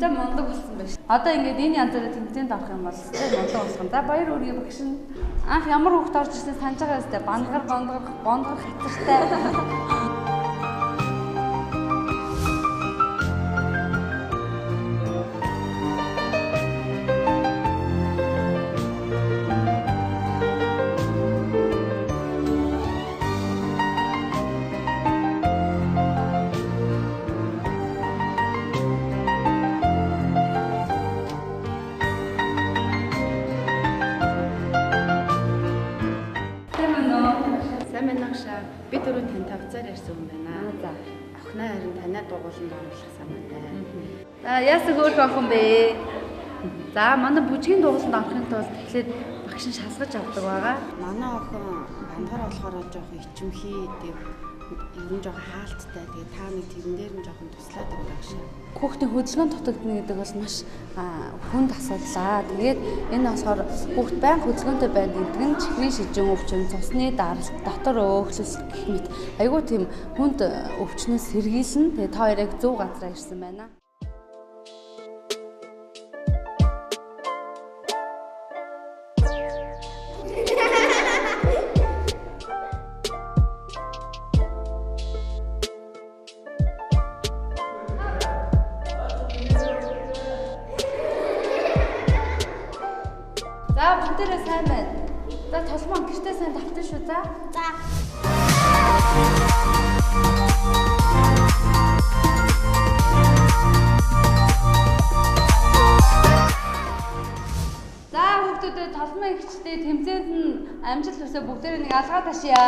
Ёстой мундаг болсон байх. Одоо ингээд энэ янзаараа тэмцээнд орох юм бол ёстой мундаг болох юм. За баяр хүргэе багш нь. Анх ямар хүүхд орж ирсэн санаж байгаа ёстой. Бангар бонгор бонгор хатартай. Сайн байна уу? Би түрүү тань тавцаар ярьсан юм байна. За. Охиноо харин танай дугууланд оруулах санаатай. За яасан хөөрхөн охин бэ? За манай бүжгийн дугууланд орохын тулд тэгэхээр багш нь шалгаж авдаг байгаа. Манай охин бандгар болохоор жоохон ичимхий, тэг ер нь жоохон хаалттай. Тэгээ та нэг тэрэн дээр нь жоохон туслаад өгөх багш. Хүүхдийн хөдөлгөөн дутагдана гэдэг бол маш хүнд асуудал аа. Тэгээд энэ болохоор хүүхд байнга хөдөлгөөнтэй байна гэдэг нь чихрийн шижин өвчин, цусны даралт, дотор өөхлөл гэх мэт айгүй тийм хүнд өвчнөөс сэргийлнэ. Тэгээд та хоёрыг зөв газараа ирсэн байна. За бүгдээрээ сайн байна. За толмон гэртээ сайн давтан шүү за. За. За хүүхдүүдээ толмон ихчтэй тэмцээнд нь амжилт хүсээ бүгдээрээ нэг алгаа ташъя.